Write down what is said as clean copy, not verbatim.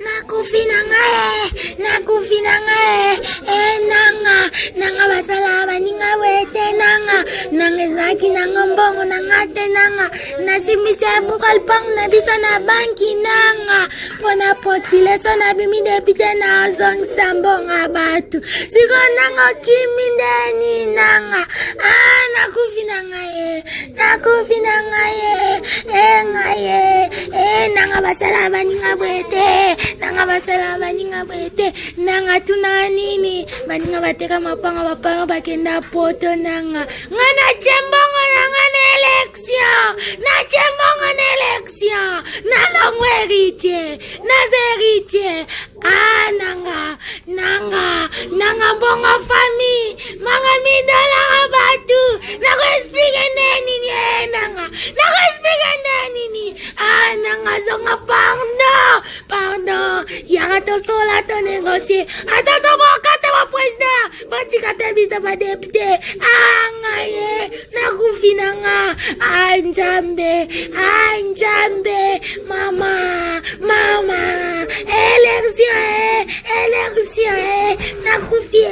Nakufi na ngai eh, nakufi na ngai eh, eh, nanga nanga basala baninga boye te nanga nanga ezalaki nanga mbongo na nga te nanga nasimbisi ebuka lupangu na biso na banki nanga mpo na postile so nabimi depute nazongisa mbongo ya bato sikoyo nanga okimi ndeni nanga a ah, nakufi na ngai eh. Nakufi na ngai e eh, ngai e eh, nanga basala baninga boye te nanga basala baninga boye te nanga tuna nini baninga bateka mapanga bapanga bakenda poto nanga nga natie mbongo na nga na election natie mbongo na election nalongwa heritier naza heritier ah nanga nanga nanga mbongo famille manga midolaka bato nakoexplike nde nini e nanga nakoexplike nde nini ah nanga zonga pardon pardon yaka tosola to négocie ata sobokata baprésident batika te biso badepute ah ngai ye nakufi na nga ah nzambe ah nzambe mama mama élection e élection e nakufi e.